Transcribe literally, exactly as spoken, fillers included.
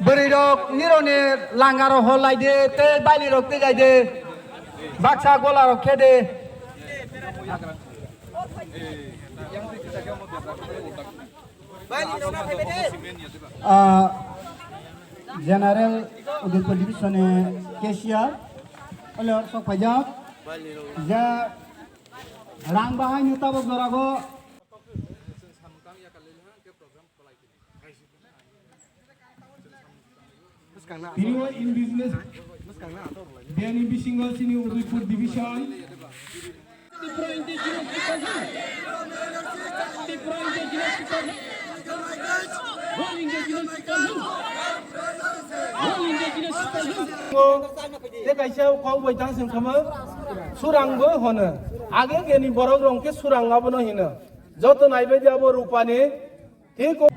Bwrwi rok nironi langa rok hor lai de, tei baili rok twi lai de, baksa gola rok khe de. Ah, General Udaipur Division ni cashier, olo sok paijak. Ja rang bahai ni tabok jora go. Tini o indigenous biyani bisingo chini Udaipur division. Tei kaisa kok bai tang sing kama surang bo hono. Age geni borok rong ke surang abono hino. Joto naibai di abo rupani. Tei ko-